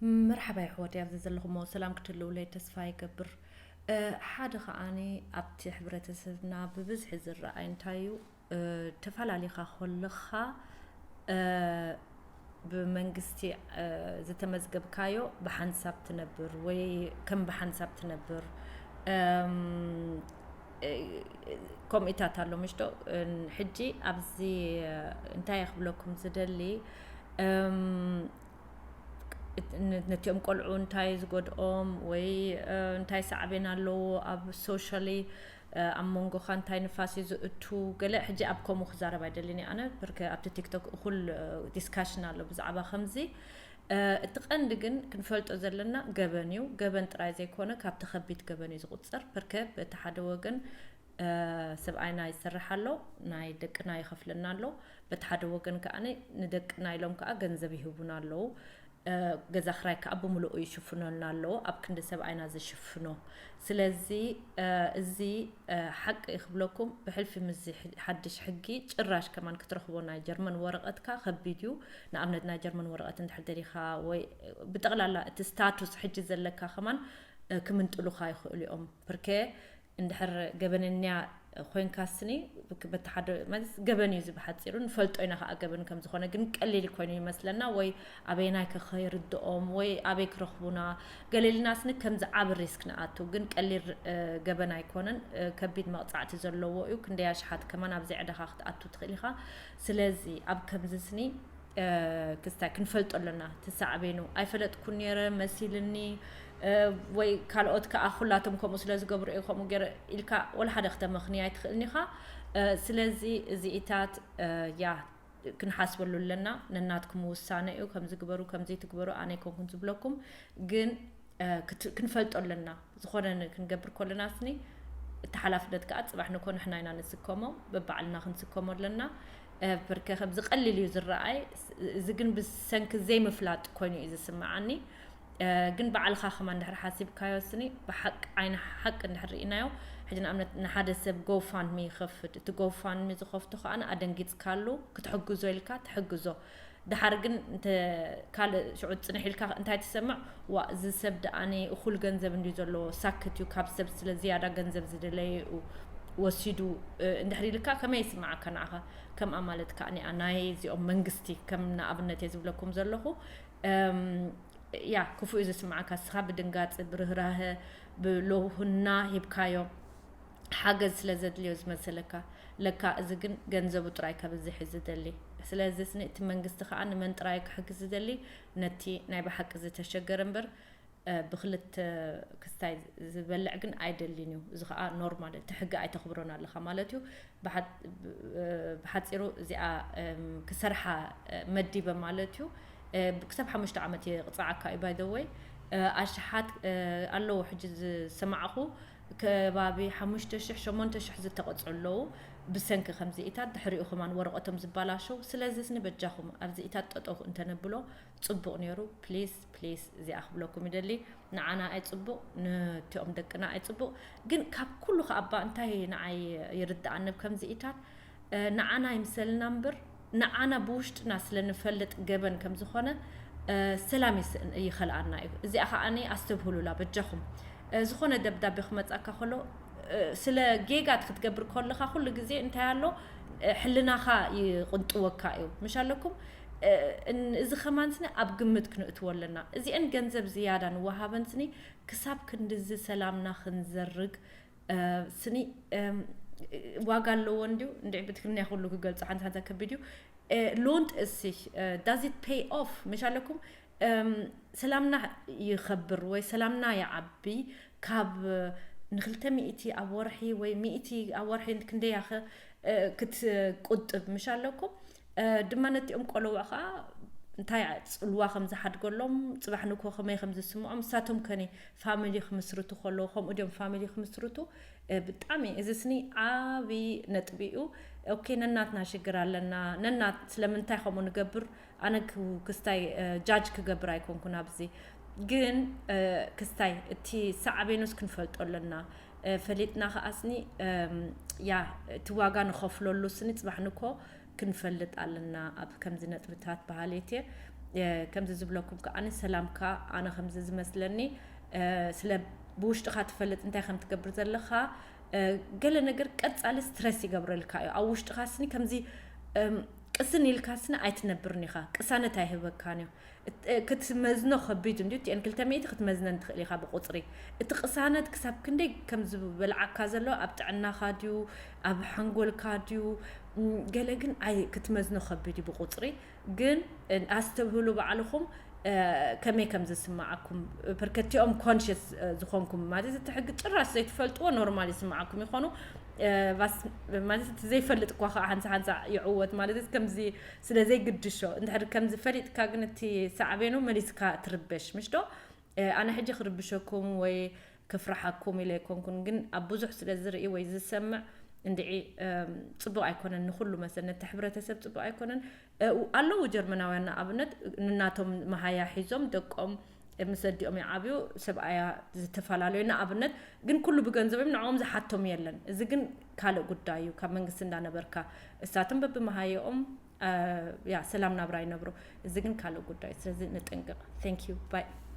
መርሓባ ይሕወት፣ ኣብዚ ዘለኹሞ ሰላም ክትህልውለይ ተስፋ ይገብር። ሓደ ከዓኒ ኣብቲ ሕብረተሰብና ብብዝሒ ዝረኣይ እንታይ እዩ፣ ተፈላሊኻ ኮለኻ ብመንግስቲ ዝተመዝገብካዮ ብሓንሳብ ትነብር ወይ ከም ብሓንሳብ ትነብር ከምኢታት ኣሎ ምሽቶ። ሕጂ ኣብዚ እንታይ ክብለኩም ዝደሊ፣ ነቲኦም ቆልዑ እንታይ ዝጎድኦም ወይ እንታይ ሳዕቤን ኣለዎ ኣብ ሶሻሊ ኣብ መንጎኻ እንታይ ንፋስ እዩ ዝእቱ ገለ። ሕጂ ኣብ ከምኡ ክዛረብ ኣይደልን ኣነ፣ ብርክ ኣብቲ ቲክቶክ እኹል ዲስካሽን ኣሎ ብዛዕባ ከምዚ። እቲ ቀንዲ ግን ክንፈልጦ ዘለና ገበን እዩ። ገበን ጥራይ ዘይኮነ ካብቲ ከቢድ ገበን እዩ ዝቁፀር። ብርክ በቲ ሓደ ወገን ሰብኣይና ይሰርሕ ኣሎ፣ ናይ ደቅና ይኸፍለና ኣሎ። በቲ ሓደ ወገን ከዓ ንደቅና ኢሎም ከዓ ገንዘብ ይህቡና ኣለዉ። ገዛ ክራይ ከዓ ብምልኡ ይሽፍኖልና ኣለዉ፣ ኣብ ክንዲ ሰብኣይና ዝሽፍኖ። ስለዚ እዚ ሓቂ ክብለኩም ብሕልፊ ምስዚ ሓድሽ ሕጊ ጭራሽ ከማን ክትረኽቦ ናይ ጀርመን ወረቐትካ ከቢድ እዩ። ንኣብነት ናይ ጀርመን ወረቐት እንድሕር ደሊኻ ወይ ብጠቕላላ እቲ ስታቱስ ሕጂ ዘለካ ከማን ክምንጥሉኻ ይኽእሉ እዮም። ብርኬ እንድሕር ገበነኛ ኮይንካ ስኒ በቲ ሓደ ማለት ገበን እዩ ዝብሓፂሩ ንፈልጦ ኢና ከዓ ገበን ከም ዝኾነ፣ ግን ቀሊል ኮይኑ ይመስለና ወይ ኣበየናይ ከኸይርድኦም ወይ ኣበይ ክረኽቡና ገሌልና ስኒ ከም ዝዓብ ሪስክ ንኣቱ፣ ግን ቀሊል ገበን ኣይኮነን። ከቢድ መቕፃዕቲ ዘለዎ እዩ። ክንደይ ኣሽሓት ከማን ኣብዚ ዕዳኻ ክትኣቱ ትኽእል ኢኻ። ስለዚ ኣብ ከምዚ ስኒ ክስታይ ክንፈልጦ ኣለና። ትሳዕቤኑ ኣይፈለጥኩ ነረ መሲልኒ ወይ ካልኦት ከዓ ኩላቶም ከምኡ ስለ ዝገብሩ እየ ከምኡ ገይረ ኢልካ ወላ ሓደ ክተመኽንያ ኣይትኽእልን ኢኻ። ስለዚ እዚኢታት ያ ክንሓስበሉ ኣለና። ነናትኩም ውሳነ እዩ። ከምዚ ግበሩ ከምዚ ትግበሩ ኣነ ኣይኮንኩን ዝብለኩም፣ ግን ክንፈልጦ ኣለና። ዝኾነ ክንገብር ከለና ስኒ እቲ ሓላፍነት ከዓ ፅባሕ ንኮ ንሕና ኢና ንስከሞ፣ በባዕልና ክንስከሞ ኣለና። ብርከ ከምዚ ቀሊል እዩ ዝረኣይ፣ እዚ ግን ብሰንኪ ዘይምፍላጥ ኮይኑ እዩ ዝስምዓኒ። ግን ባዕልኻ ከማ እንድሕር ሓሲብካዮ ስኒ ብሓቂ ዓይኒ ሓቂ እንድሕር ርኢናዮ። ሕጂ ንኣብነት ንሓደ ሰብ ጎፋንሚ ይኸፍት፣ እቲ ጎፋንሚ ዝኸፍቶ ከዓ ኣደንጊፅካሉ ክትሕግዞ ኢልካ ትሕግዞ። ድሓር ግን እንተ ካልእ ሽዑ ፅንሕ ኢልካ እንታይ ትሰምዕ? ዋ እዚ ሰብ ደኣኒ እኹል ገንዘብ እንድዩ ዘለዎ፣ ሳክት እዩ፣ ካብ ሰብ ስለ ዝያዳ ገንዘብ ዝደለየ እዩ ወሲዱ እንድሕር ኢልካ ከመይ ይስምዓካ ንዓኻ? ከምኣ ማለት ከዓ ኒኣ ናይ እዚኦም መንግስቲ ከም ንኣብነት እየ ዝብለኩም ዘለኹ። ያ ክፉእ እዩ ዝስምዓካ። እስኻ ብድንጋፂ ብርህራሀ ብሎህና ሂብካዮ ሓገዝ ስለ ዘድልዮ ዝመሰለካ፣ ለካ እዚ ግን ገንዘቡ ጥራይ ከብዝሕ እዩ ዝደሊ። ስለዚ ስኒ እቲ መንግስቲ ከዓ ንመን ጥራይ ክሕግዝ ዝደሊ? ነቲ ናይ ብሓቂ ዝተሸገረ እምበር ብክልተ ክስታይ ዝበልዕ ግን ኣይደልን እዩ። እዚ ከዓ ኖርማል እቲ ሕጊ ኣይተኽብሮን ኣለኻ ማለት እዩ። ብሓፂሩ እዚኣ ክሰርሓ መዲበ ማለት እዩ። ክሳብ ሓሙሽተ ዓመት የቕፅዓካ እዩ። ባይ ዘ ወይ ኣሽሓት ኣለዉ ሕጂ ዝሰማዕኹ ከባቢ ሓሙሽተ ሽሕ ሸሞንተ ሽሕ ዝተቐፅዑ ኣለዉ ብሰንኪ ከምዚኢታት ድሕሪኡ ከማን ወረቐቶም ዝበላሸው። ስለዚ ስኒ በጃኹም ኣብዚኢታት ጠጠው እንተነብሎ ፅቡቕ ነይሩ። ፕሊስ ፕሊስ እዚኣ ክብለኩም ይደሊ። ንዓና ኣይፅቡቕ፣ ንቲኦም ደቅና ኣይፅቡቕ። ግን ካብ ኩሉ ከኣባ እንታይ ንዓይ ይርድኣኒ ኣብ ከምዚኢታት ንዓና ይምሰልና እምበር ንዓና ብውሽጥና ስለ ንፈልጥ ገበን ከም ዝኾነ ሰላም ይኸልኣና እዩ። እዚኣ ከዓኒ ኣስተብህሉላ በጃኹም። ዝኾነ ደብዳቤ ክመጻካ ከሎ ስለ ጌጋ ክትገብር ከለኻ ኩሉ ግዜ እንታይ ኣሎ ሕልናኻ ይቕንጥወካ እዩ ምሽ ኣለኩም። እዚ ከማን ስነ ኣብ ግምት ክንእትዎ ኣለና። እዚአን ገንዘብ ዝያዳ ንወሃበን ስኒ ክሳብ ክንድዚ ሰላምና ክንዘርግ ስኒ ዋጋ ኣለዎ እንድዩ። እንድዒ ብትግርኛ ኩሉ ክገልጾ ሓንቲ ሓንቲ ከቢድ እዩ። ሎንት እስሽ does it pay off ምሽ ኣለኩም። ሰላምና ይኸብር ወይ ሰላምና ይዓቢ። ካብ ንክልተ ሚእቲ ኣብ ወርሒ ወይ ሚእቲ ኣብ ወርሒ ክንደይ ያኸ ክትቁጥብ ምሽ ኣለኩም። ድማ ነቲኦም ቆለውዕ ከዓ እንታይ ፅልዋ ከም ዝሓድገሎም ፅባሕ ንኮ ከመይ ከም ዝስምዖም ንሳቶም ከኒ ፋሚሊ ክምስርቱ ከለዉ ከምኡ ድዮም ፋሚሊ ክምስርቱ። ብጣዕሚ እዚ ስኒ ዓብዪ ነጥቢ እዩ። ኦኬ ነናትና ሽግር ኣለና። ነናት ስለምንታይ ከምኡ ንገብር ኣነ ክስታይ ጃጅ ክገብር ኣይኮንኩን ኣብዚ። ግን ክስታይ እቲ ሳዕቤኑስ ክንፈልጦ ኣለና። ፈሊጥና ከኣስኒ ያ እቲ ዋጋ ንኸፍለሉ ስኒ ፅባሕ ንኮ ክንፈልጥ ኣለና ኣብ ከምዚ ነጥብታት በሃሌት እየ። ከምዚ ዝብለኩም ከዓኒ ሰላምካ ኣነ ከምዚ ዝመስለኒ ስለ ብውሽጥኻ ትፈልጥ እንታይ ከም ትገብር ዘለኻ ገለ ነገር ቀጻሊ ስትረስ ይገብረልካ እዩ። ኣብ ውሽጥኻ ስኒ ከምዚ ቅስን ኢልካ ስኒ ኣይትነብርን ኢኻ። ቅሳነት ኣይህበካን እዩ። ክትመዝኖ ከቢድ እንዲ እቲአን ክልተ ሚእቲ ክትመዝነን ትኽእል ኢኻ ብቁፅሪ። እቲ ቅሳነት ክሳብ ክንደይ ከም ዝበልዓካ ዘሎ ኣብ ጥዕናኻ ድዩ ኣብ ሓንጎልካ ድዩ ገለ ግን ኣይ ክትመዝኖ ከቢድ እዩ ብቁፅሪ። ግን ኣስተብህሉ ባዕልኹም ከመይ ከም ዝስማዓኩም ፐርከቲኦም ኮንሽስ ዝኾንኩም ማለት እቲ ሕጊ ጭራሽ ዘይትፈልጥዎ ኖርማል ይስማዓኩም ይኾኑ። ማለት እቲ ዘይፈልጥ እኳ ከዓ ሓንሳ ሓንሳ ይዕወት ማለት ከምዚ ስለ ዘይግድሾ እንድሕር ከምዚ ፈሊጥካ ግን እቲ ሳዕቤኑ መሊስካ ትርበሽ ምሽ ዶ? ኣነ ሕጂ ክርብሸኩም ወይ ክፍርሓኩም ኢለ ኣይኮንኩን፣ ግን ኣብ ብዙሕ ስለ ዝርኢ ወይ ዝሰምዕ እንድዒ ጽቡቕ ኣይኮነን፣ ንኹሉ መሰል ነቲ ሕብረተሰብ ጽቡቕ ኣይኮነን። ኣለዉ ጀርመናውያን ንኣብነት ንናቶም መሃያ ሒዞም ደቆም ምስ ኣዲኦም ይዓብዩ ሰብኣያ ዝተፈላለዩ ንኣብነት ግን ኩሉ ብገንዘቦም ንዕኦም ዝሓቶም የለን። እዚ ግን ካልእ ጉዳይ እዩ። ካብ መንግስቲ እንዳነበርካ እሳቶም በብመሃየኦም ያ ሰላም ናብራ ይነብሩ። እዚ ግን ካልእ ጉዳይ እዩ። ስለዚ ንጥንቅቕ። Thank you bye።